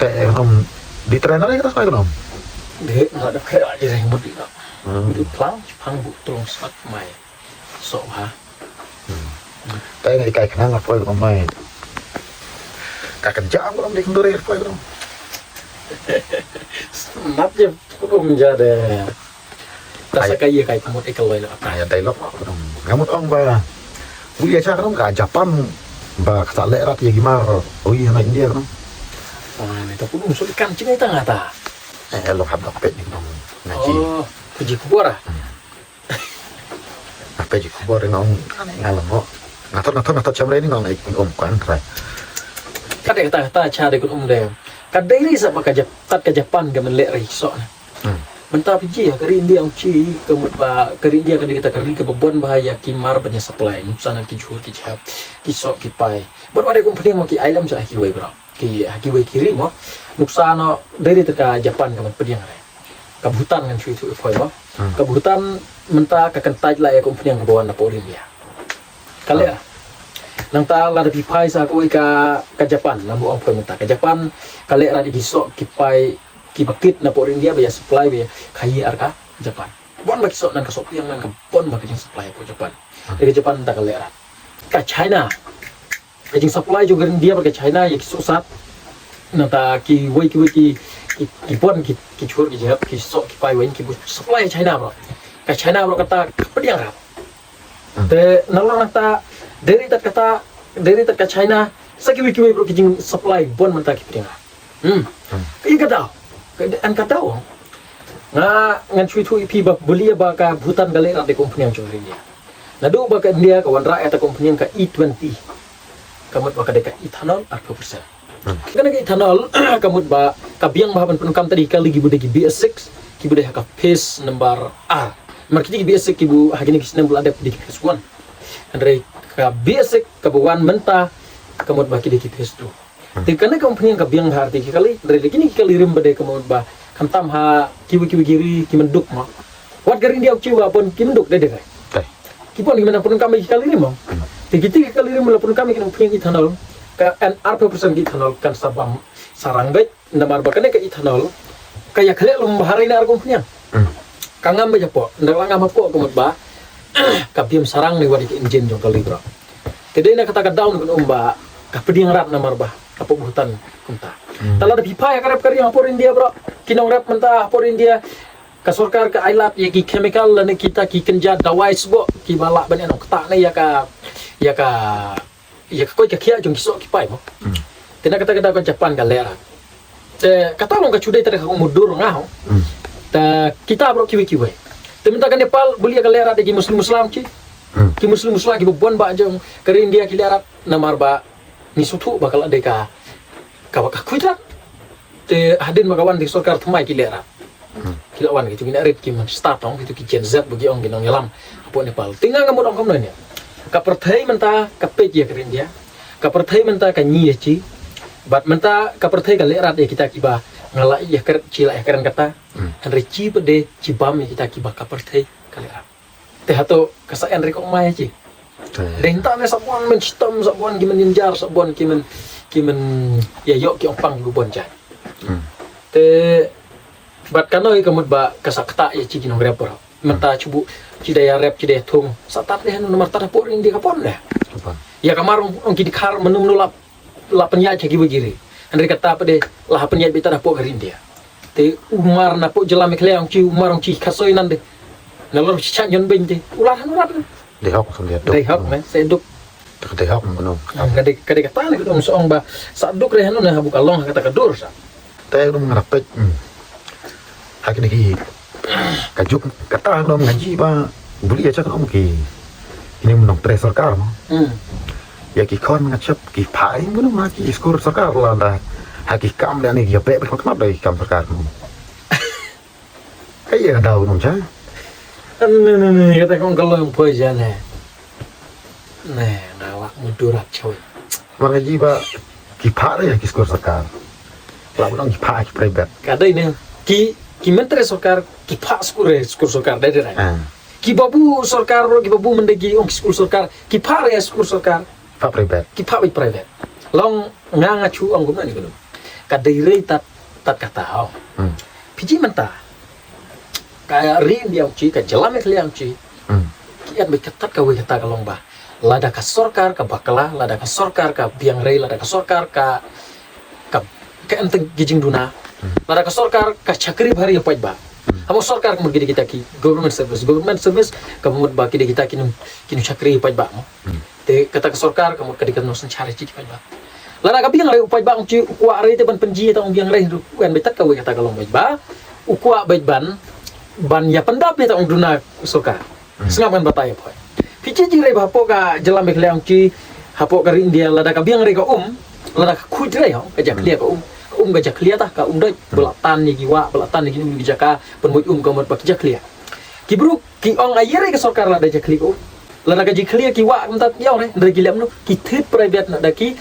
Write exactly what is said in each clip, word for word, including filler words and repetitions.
Te, um, di trainer ka ta kai, um. Dei, nga da kre ai reng mut di na. Hmm. Di plang, pang bu tulung sat mai. So ha. Te nga kai khnang nga poi, um, mai. Ka kan jam, um, di kenduri poi, um. Nap je, um, ja de. Ta sa ka ïa kai pamut ikaloi na ata. Ïa dai lok, um. Nga mut ong ba. Ui, ïa cha, um, ka Japan. Ba ka sa leh rat ïa ki mar. Ui, na India, um. Oh, ni ta pun um so ikan cini ta ngata. Eh, long hap dok pet ni, um. Ngaji. Oh, puji kubur ah. Apa ji khubor nga ong, nga long ho. Nga thot, nga thot, nga thot cham re ni nga ong, eh, ong kwan rai. Ka dei kata, kata cha dei kun um de. Ka dei ri sa ba ka Jap-, tat ka Japan ka men leh ri so na. Hmm. Mynta piji ha ka ri India ong chi, ka mut ba ka ri India ka dei kata ka ri ka ba bon ba ïa ki mar ban ïa supply. Nuksan ki jhur ki jhep, ki sok ki pai. Bon ba dei company mo ki ai lem sa ha kiwei bro. Ki ha kiwei ki ri mo. Nuksan no dei ri tat ka Japan ka men pdiang re. Ka Bhutan ngan shu ïathuh ïa phi mo. Hmm. Ka Bhutan mynta ka kyntait la ïa ka umphniang kaba wan na pdeng India. Ka leh. Hmm. Nangta lada phi phai sa kawei ka, ka Japan, namar ong phi mynta. Ka Japan ka leh rat ïa ki soh ki pai kiba kit na pdeng India ba ïa supply ba ïa khaïi ar ka Japan. Bon ba ki soh nan ka sohpiang nan ka bon ba ka jingsupply ïa ka Japan. Hmm. Ïa ka Japan mynta ka leh rat. Ka China. Ka jingsupply jong ka India bad ka China ïa ki soh sat. Nangta kiwei kiwei ki, ki, ki bon ki, ki jhur ki jhep ki soh ki pai wei ki bu supply China bro. Ka China bro kata ka pdiang rat. Hmm. Te nalor nangta dei ri tat kata, dei ri tat ka China sa kiwei kiwei bro ki jingsupply bon mynta ki pdiang rat. Hmm. Hmm. Ka ïa ka daw. Ka ïa ka daw. Nga ngan shu ïathuh ïa phi ba bulia ba ka Bhutan ka leh rat da ka umphniang jong ka India. Naduh ba ka India ka wanrah ïa ta ka umphniang ka E twenty. Ka mut ba ka dei ka ethanol arphew percent. Hmm. Kane ka ethanol ka mut ba ka biang ba ha ban pyndonkam ta dei ka lei kiba dei ki B S six kiba dei ha ka phase number ar. Mar kiti ki B S six kiba ha kine ki snem ba la dep dei ki phase one. Hynrei ka B S six kaba wan mynta ka mut ba ki dei ki phase two. Hmm. Te kane ka umphniang ka biang bha te ki kali, hynrei kine ki kali rim ba dei ka mut ba khamtam ha kiwei kiwei ki ri ki menduk mo. Wat ka ri India u chi wa pun ki menduk dei dei. Dei. Ki pun ki menduk pun kam ki kali rim mo. Hmm. Te kiti ki kali rim la pun kam ki umphniang ethanol ka en arphew percent ki ethanol kan sa bam sarang beit. Namar ba kane ka ethanol ka ïa khleh lum bha ri na ar ka umphniang. Hmm. Ka ngam ba ïa pok, nda la ngam hapoh ka mut ba ka bim sarang ni wat ïa ka engine jong ka li bro. Te dei na kata ka daw ni ka um ba ka pdiang rat namar ba ka pok Bhutan kumta. Hmm. Ta lada phi phai ha ka rep ka ri hapoh India bro. Ki nongrep mynta hapoh India ka sorkar ka ai lad ïa ki chemical lane kita ki kynja dawai sboh kiba lah ban ïa nongktah ne ïa ka, ïa ka ïa ka koi ka khiah jong ki soh ki pai mo. Hmm. Te na kata ka daw ka Japan ka leh rat. Te kata long ka shu dei tang ka mudur nga ho. Hmm. Te kita bro kiwei kiwei. Te mynta ka Nepal bulia ka leh rat da ki Muslim Muslim ki. Hmm. Ki Muslim Muslim kiba bon ba jong ka ri India ki leh rat namar ba ngi sngewthuh ba ka la dei ka, ka ba ka khuid rat. Te hadien ba ka wan da ki sorkar thymmai ki leh rat. Hmm. Ki la wan kitu ki na rit ki man start ong kitu ki Gen Z ba ki ong ki nongïalam hapoh Nepal. Te nga nga mut ong kumno ne. Ka pyrthei mynta ka peit ïa ka ri India. Ka pyrthei mynta ka ngi ïa chi. Bad mynta ka pyrthei ka leh rat ïa kita kiba nga la ïa kren chi la ïa kren kata. Hmm. Hynrei chi pat de chi bam ïa kita kiba ka pyrthei ka leh rat. Te hato ka sa en recognize chi. Te. Dei hynta ne sa bun men chitom, sa bun ki men jynjar, sa bun ki men, ki men ïa ïoh ki ong pang ki bun jait. Hmm. Te bad ka noi ka mut ba ka sa ktah ïa chi ki nongrep bro. Mynta chubu chi da ïa rep chi da ïa thung. Sa tat dei hanu namar tat hapoh ri India ka pon dei. Ka pon. Ïa ka mar ong, ong ki dkhar mynnu mynnu lap la pynïaid ha kiwei ki ri. Hynrei kata pat de la ha pynïaid beit hapoh ka ri India. Te u mar na poh jylla Meghalaya ong chi u mar ong chi kharsoi nan de. Nalor chi cha ñion beiñ te. U lar han u rat. Dei hok sam dei duk. Dei hok me se duk. Te dei hok mo no. Ka dei, ka dei kata ne ka dong song ba sa duk re hanu ne habu ka long ha kata ka dur sa. Te dum ngarap peit. Hmm. Ha kine ki ka juk kata nong ngaji ba buli aja nong ki. Ini menong tre sorkar mo. Hmm. Ïa ki khon ngachep ki phai menong ha ki skur sorkar la da ha ki kam da ni ki pe pe khon da ki kam sorkar mo. Ka ïa dau nong cha. Ne ne ne kata kong kalau yang poi ja ne. Ne na wak mudurat chawi. Mar ngaji ba ki phah re ki skur sorkar. La menong ki phah ki private. Ka dei ne ki, ki menteri sorkar ki phah skur re skur sorkar dei dei. Ah. Ki babu sorkar bro ki babu mendegi ong ki skur sorkar ki phah re skur sorkar. Phah private. Ki phah beit private. Long nga nga chu ong kumna ni kunu. ka dei re tat tat kata ho. Phi ji mynta ka ri India u chi, ka jylla Meghalaya u chi, ki et bad ka tat kawei kata ka long ba lada ka sorkar ka bakla, lada ka sorkar ka biang re, lada ka sorkar ka ka ka em teng ki jingduna, lada ka sorkar ka chakri bha re ïa u paidbah. Haba sorkar ka mut ki dei kita ki government service, government service ka mut ba ki dei kita ki nu ki nu chakri ïa u paidbah mo. Te kata ka sorkar ka mut ka dei ka nongsan chari chi ki paidbah. Lada ka biang re u paidbah u chi u kwah re te ban pynji ta ong biang re u en bad tat kawei kata ka long paidbah. U kwah bad ban ban ïa pyndap ïa ta ong duna sorkar. Sngap ngan batai ïa phi. Phi chi jing re ba hapoh ka jylla Meghalaya u chi hapoh ka ri India lada ka biang re ka um lada ka khuid re ho ka jakhlia ka um ka um ka jakhlia ta ka um doi ba la tan ïa ki wah ba la tan ïa ki um ki jaka pynmut um ka mut ba ki jakhlia. Ki bruk ki ong a ïa re ka sorkar lada jakhlia ka um lada ka jakhlia ki wah kumta ïa re ndra ki lem nu ki thit private na da ki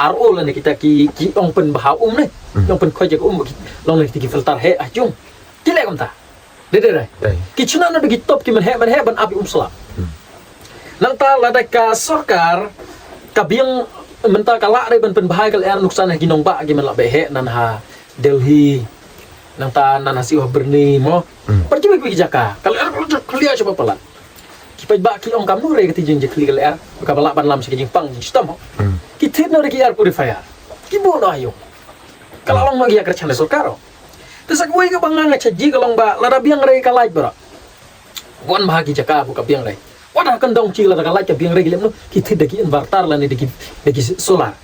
R O lane kita ki ki ong pynbha um ne ong pynkhoi ja ka um ki long ne kita ki filter he ah jung ki leh kumta. Dei dei dei. Ki chuna na da ki top ki man he man he ban ap ïa um slap. Nangta lada ka sorkar ka biang mynta ka lah re ban pynbha ka lyer nuksan ha ki nongbah ki man lah beh he nan ha Delhi nangta nan ha siwa Byrni mo. Par jiwi ki jaka ka lyer ka lyer khlia sha ba palat. Ki paidbah ki ong kam nu re ka ti jing jakhli ka lyer ka ba lah ban lam sha ki jingpang jingshitom ho. Ki thit na re ki air purifier ki bu na ha ïung. Ka la long ma ki ïa kyrchan da sorkar ho. Te sa kawei ka ba nga nga cha ji ka long ba lada biang re ka lait baroh. Wan bha ki jaka bu ka biang re. Wat ha kan dong chi lada ka lait ka biang re ki lem nu ki thit da ki inverter lane da ki da ki solar.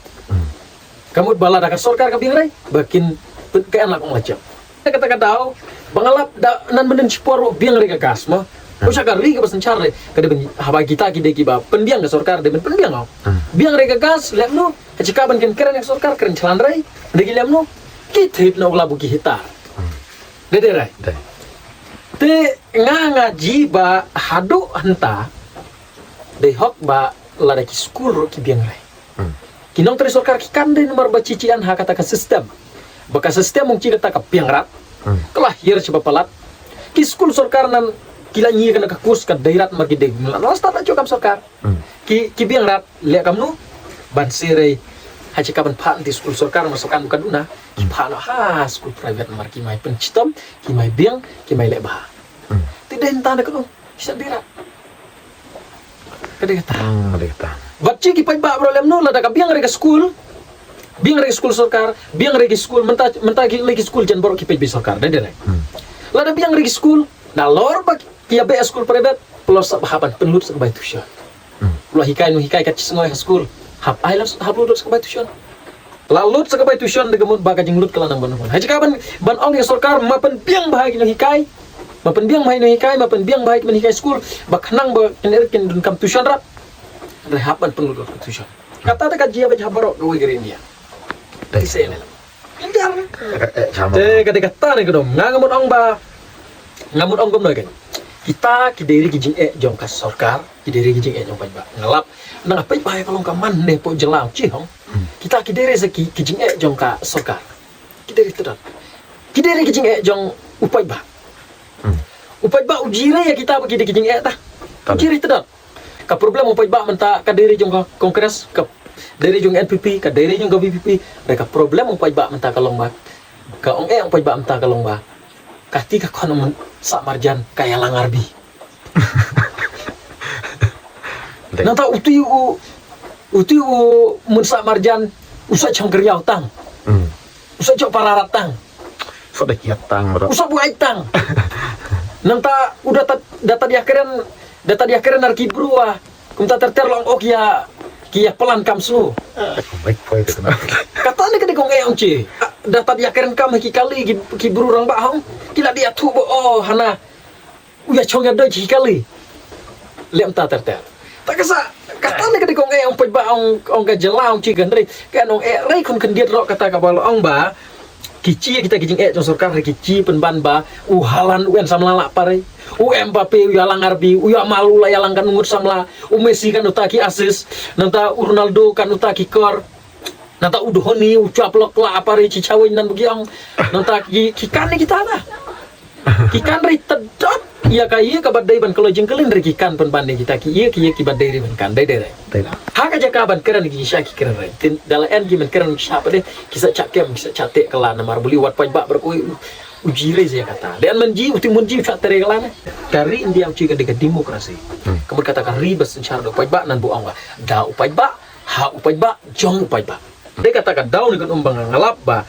Ka mut ba lada ka sorkar ka biang re ba kin pyn ka en la kong la chep. Kata ka daw ba nga lap da nan myndin shipor ruh biang re ka gas mo. Ko sha ka ri ka ba synchar re ka dei ban haba kita ki dei ki ba pynbiang ka sorkar dei ban pynbiang ho. Biang re ka gas lem nu ka chika ban kin kren ka sorkar kren chlan re dei ki lem nu ki thit na u la bu ki hitar. Dei dei rai. Te nga nga ji ba haduh hynta dei hok ba lada ki skul ruh ki biang rai. Ki nongtrei sorkar ki kan dei namar ba chi chi an ha kata ka system. Ba ka system mung chi kata ka biang rat. Ka la hiar chi ba palat. Ki skul sorkar nan ki la nyi kana ka kurs ka dei rat mar ki dei. La start la jokam sorkar. Ki ki biang rat leh kam nu ban sirei ha chi ka ban phan ti skul sorkar mar sorkar ka duna ki phan ha skul private mar ki mai pynchitom ki mai biang ki mai leh bha. Ti dei nta da kano ki sa biang rat. Ka dei kata. Ka dei kata. Bat chi ki pait ba bro lem nu lada ka biang re ka skul biang re ka skul sorkar biang re ki skul mynta mynta ki le ki skul jan bro ki pait bi sorkar dei dei. Lada biang re ki skul na lor ba ki ïa beh skul private plus sa ba haban pynlut sa ka bai tuition. La hikai nu hikai ka chisngoi ha skul hap ai la hap lut sa ka bai tuition. La lut sa ka bai tuition da ka mut ba ka jinglut ka la nang ban hon ha jaka ban ban ong ïa sorkar ma pynbiang ba hai ki nu hikai ma pynbiang ba hai nu hikai ma pynbiang ba hai ki nu hikai skul ba khnang ba kin er kin dun kam tuition rat. Re hap ban pynlut ka tuition. Kata da ka jia ba jia barok ka wei ka ri India. Te ka dei kata ne ka dom nga nga mut ong ba nga mut ong kumno kan. Kita ki dei ri ki jingeh jong ka sorkar ki dei ri ki jingeh jong paidbah nga lap. Nang paidbah ka long ka man ne po jylla chi hong. Kita ki dei ri sa ki ki jingeh jong ka sorkar. Ki dei ri tedot ki dei ri ki jingeh jong u paidbah. U paidbah u jira ïa kita ba ki dei ki jingeh ta. U jira tedot. Ka problem u paidbah mynta ka dei ri jong ka Congress ka dei ri jong N P P ka dei ri jong ka V P P. Re ka problem u paidbah mynta ka long ba ka ong eh u paidbah mynta ka long ba ka ti ka khon um sa marjan ka ïa lang arbi. Nangta uti u uti u mun sa marjan u sa chong kriaw tang. U sa chok pararat tang. Sa da kiat tang bro. U sa buai tang. Nangta u da tat da tat ïa kren da tat ïa kren ar ki bru ah. Kumta ter ter long ok ïa ki ïa plan kam snu. Kata ne ka dei kong eh ong chi. Da tat ïa kren kam ki kali ki bru rang ba hong ki la dia thu bo oh hana. U ïa chong ïa doi chi kali. Lem ta ter ter. Ta ka sa kata ne ka dei kong eh ong peit ba ong ong ka jylla ong chi kan rei kan ong eh rei khun khyndiat ro kata ka ba la ong ba ki chi kita ki jingeh jong sorkar ki chi pynban ba u Haaland u en samla la pare. U Mbappe u ïalang arbi u Yamal u la ïalang kan ngut samla. U Messi kan uta ki assist nangta u Ronaldo kan uta ki kor. Nangta u Dhoni u chwa plok la apare chi chawin nan bagi ong. Nangta ki ki kan ni kita na. Ki kan ri tedot. Ïa ka ïa ka ba dei ban kloi jingkylli re ki kan pynban de kita ki ïa ki ïa ki ba dei re ban kan dei dei re. Dei la. Ha ka jaka ban kren ki sha ki kren re. Tin da la en ki ban kren ki sha pat de ki sa cha kem ki sa cha te ka la namar buli wat paidbah bro ko u ji re ïa kata. De an man ji u ti mun ji u cha te re ka la ne. Ka ri India u chi ka dei ka demokrasi. Ka mut kata ka ri ba synshar da u paidbah nan bu ong ba da u paidbah ha u paidbah jong u paidbah. Dei kata ka daw ne kan um ba nga ngalap ba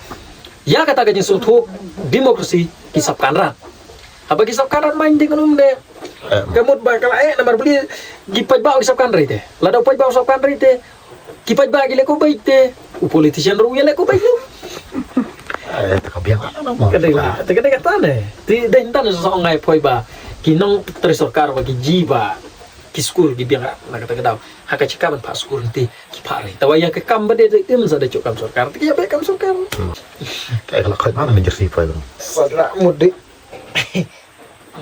ïa kata ka jingsngewthuh demokrasi ki sap kan rat. Haba ki sap kan rat main ding kan um de. Ka mut ba ka la eh namar beli ki paidbah ki sap kan rat te. Lada u paidbah u sap kan rat te. Ki paidbah ki leh ko bait te. U politician ruh ïa leh ko bait. Eh, ta ka biang ana mo. Ka dei la, ta ka dei kata ne. Ti dei ntan sa ong ngai poi ba ki nongtrei sorkar ba ki ji ba ki skul ki biang rat na kata ka daw. Ha ka jaka ban phah skul nti ki phah re. Tawa ïa ka kam ba dei dei im sa dei chok kam sorkar. Ti ïa be kam sorkar. Ka la khoi mana ni jersey poi bro. Sadra mut dei.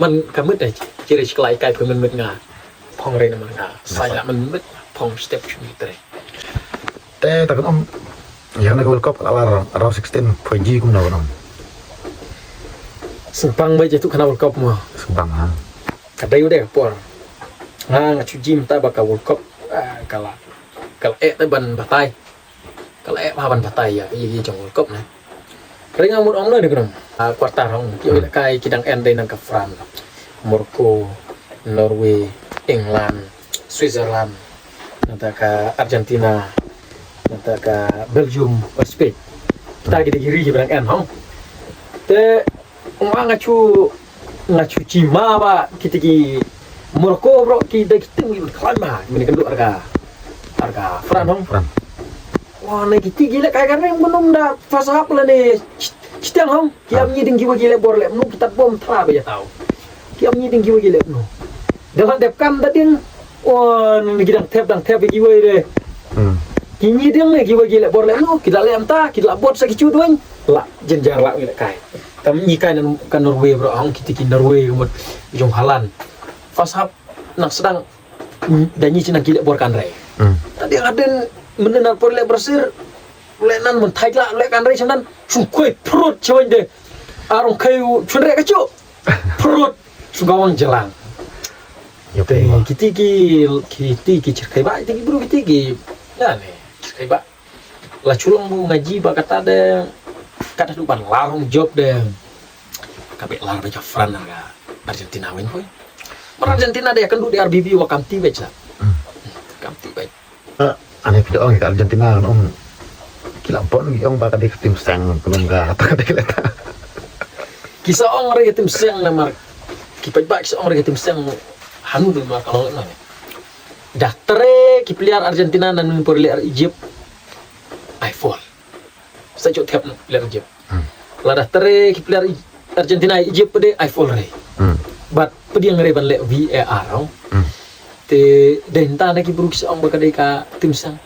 Man ka mut dei. Chire chi klai kai phi man mut nga. Phong re na man nga. Sa ïa man mut phong step chu ni tre. Te ta kan om. Ïa na ka World Cup la la round sixteen poi ji kum na kan om. Sempang ba je tu kana World Cup mo. Sempang ha. Ka dei u dei ka por. Nga nga chu jim ta ba ka World Cup. Ah, ka la ka la eh te ban batai. Ka la eh ba ban batai ïa ïa ïa jong World Cup ne. Ring amut ong ne de krum. Ah, quarter hong ki oi kai ki dang en dei nang ka France. Morocco, Norway, England, Switzerland, nata ka Argentina, nata ka Belgium, Spain. Ta ki dei ki ri ki dang en hong. Te Nga nga chu nga chu chi ma ba kita ki Morocco bro ki da ki tim ki khlaiñ ma ki mane kan du arga arga Fran hong. Fran. Wa ne ki ti ki le kai kan rem gunum da first half la ne chitiang hong ki am ni ding ki wa ki le bor le nu ki tat bom tra ba ya tau ki am ni ding ki wa ki le nu da la dep kan da ding wa ne ki dang thep dang thep ki wa de. Ki ni ding ne ki wa ki le bor le nu ki da le am ta ki da la bot sa ki chu duan la jin jar la ki le kai. Tam ni kai nan ka Norway bro hong kiti ki Norway mut jong Haaland. First half nang sedang da ni chinang ki le bor kan rai. Tadi aden menen nan por le Brazil le nan mun thai la le kan rai chanan sung koi prut chawan de. Arong kai chun re ka chu prut sung gawang jalang. Kiti ki kiti ki chirkai ba kiti ki bro kiti ki ya ne chirkai ba. La chulong bu ngaji ba kata de kata du ban larong job de ka be lar ba Fran ka Argentina win poi. Mar Argentina de kan du de R B B wa kam ti be cha. Kam ti be. Ane pida ong ka Argentina kan om kila pon ki ong ba ka de tim sang kan om ka ta ka de kila ta. Kisa ong re tim sang na mar ki pa ba kisa ong re tim sang hanu de mar ka long na. Da tre ki player Argentina nan por le Egypt. I fall. Sa chok thep le Egypt. Lada tre ki player Argentina Egypt pede I fall re. But pede yang re ban le V A R. Te denta na ki bru ki sa ong ba ka de ka tim sang.